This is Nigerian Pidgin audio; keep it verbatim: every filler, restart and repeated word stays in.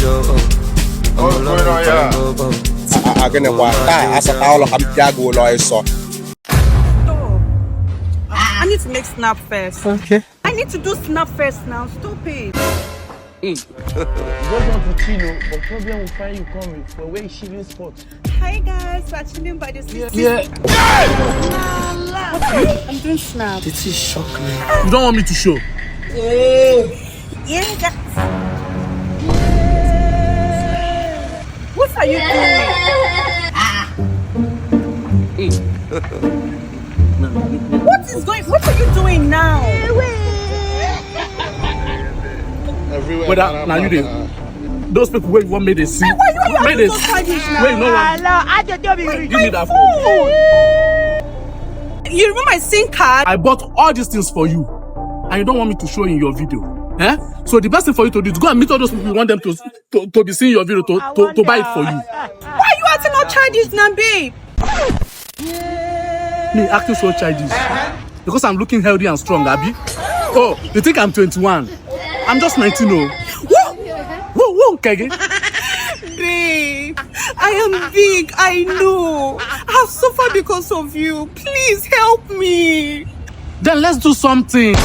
What's going on here? Agịnịkwa taa asata ụlọ ka m pịa gị ụlọ ịsọ. Stop. I need to make snap first. Okay. I need to do snap first now. Stop it. You just want to chill, oh, but problem will find you coming for where you chilling spot. Hi guys, we're chilling by the sea. Yeah. I'm doing snap. It is shock me. You don't want me to show? Yeah, guys. What are you doing? What is going? What are you doing now? Whether now you dey, those people wey you want make they see, Why you are make they so childish now? Wait, no one. Hello, I just don't be Give me that phone. You remember my SIM card? I bought all these things for you, and you don't want me to show in your video. Eh? So the best thing for you to do is go and meet all those people you want them to to, to be seeing your video to, to, to buy it for you. Why are you acting all childish now, babe? Me acting so childish because I'm looking healthy and strong, abi? Oh, you think I'm twenty-one? I'm just nineteen, oh. Whoa, whoa, whoa, Kege. Babe, I am big, I know. I have suffered because of you. Please help me. Then let's do something.